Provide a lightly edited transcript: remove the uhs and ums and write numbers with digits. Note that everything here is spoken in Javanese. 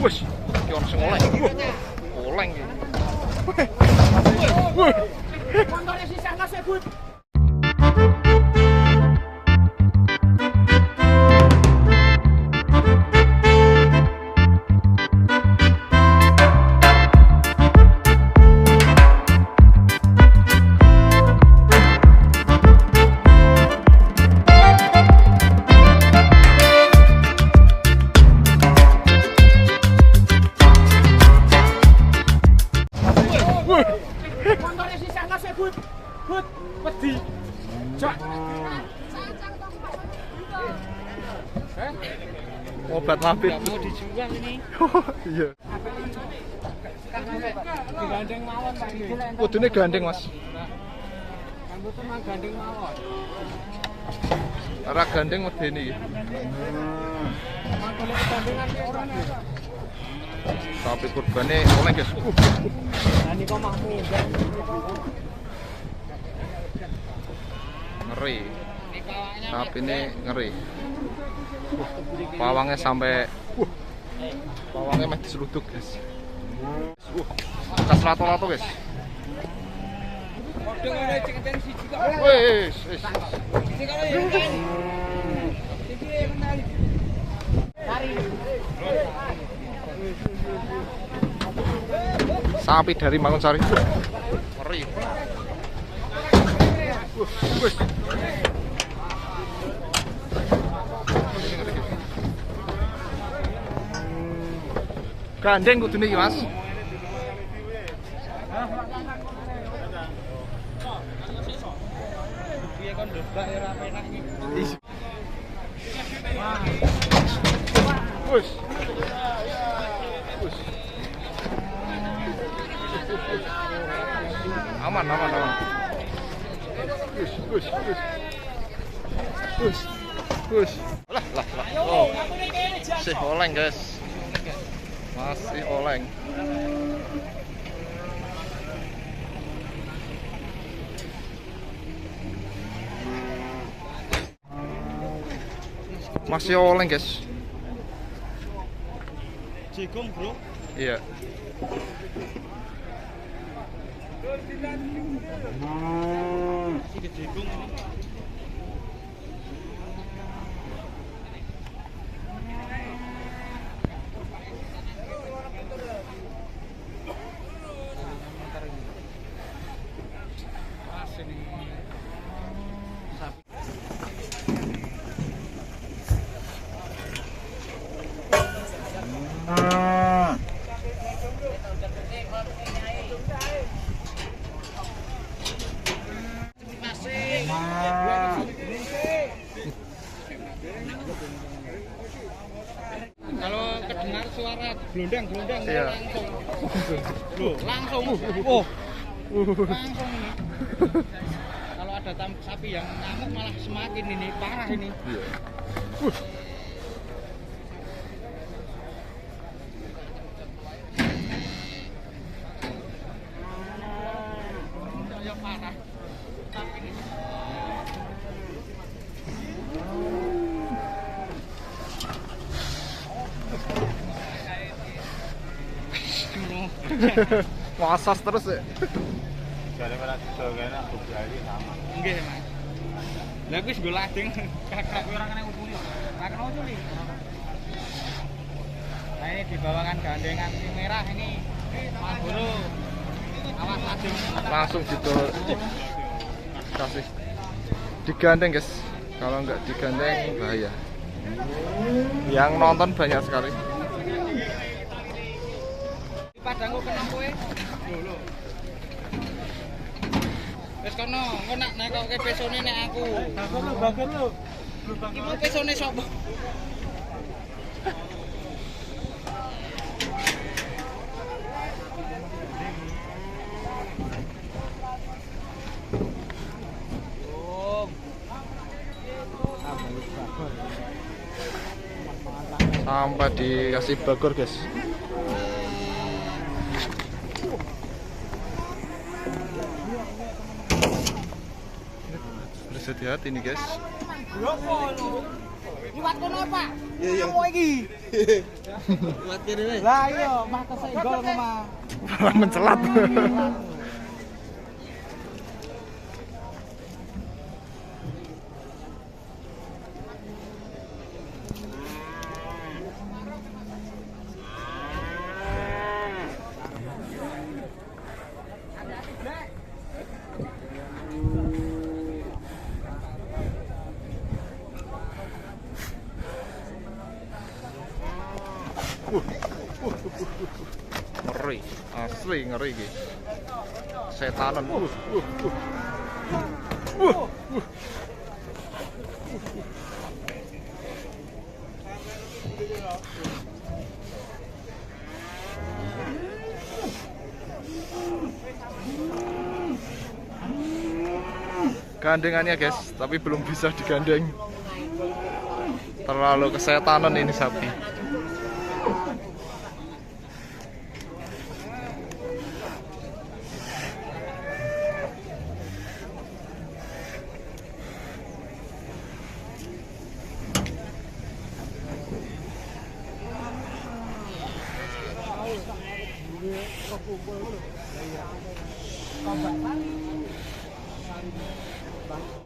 Wes, iki ono sing oleng. Oleng iki. Montore sisah nase, Bud. Montore sisah nase, Bud. Bud, wedi. Jak. Obat lampir. Mau dijual ini. Iya. Gandeng mawon, Pak. Kudune gandeng, Mas. Mboten mah gandeng mawon. Ora gandeng medeni iki. Sapi kurbane oleh, guys. Lah niku mah munggah. Ngeri. Sapi ini ngeri. Pawangnya sampai pawangnya meh diseluduk, guys. Bekas lato-lato, guys. Wis, wis. Sapi dari Mangunsari. Ngeri. Wis. Gandeng kudune iki, Mas. Wis. Wis. Aman, aman, aman. Wis, wis, wis. Wis. Wis. Lah, lah, lah. Oh. Masih oleng, guys. Masih oleng. Masih oleng, guys. Jigong, bro. Iya. Jigong ini. Kalau kedengar suara gelondang-gelondang, iya. Langsung. Loh, langsung. Oh. Langsung ini. Kalau ada sapi yang ngamuk malah semakin ini parah ini. Iya. Ya parah. Sapi ini. Wasas terus ya. Nggih, Mas. Lah kuwi nggo lading kakak kuwi ora kena uculi. Ora kena uculi. Nah, ini dibawakan gandengan si merah ini. Mas Bro. Awas lading. Langsung didol. Kasih. Digandeng, guys. Kalau nggak digandeng bahaya. Yang nonton banyak sekali. Padangku kena kowe. Lho lho. Wis kono, engko nak nekoke pesone nek aku. Bagor lho, bagor lho. Iki mau pesone sapa? Sampai dikasih bagor, guys. Harus hati-hati nih, guys. Liwat kono, Pak. Iya, iya. Iki. Lah iya, mah kesenggol mah. Malah mencelat. Ngeri, asli ngeri iki. Setanan. Gandengannya guys, tapi belum bisa digandeng. Terlalu kesetanan ini sapi.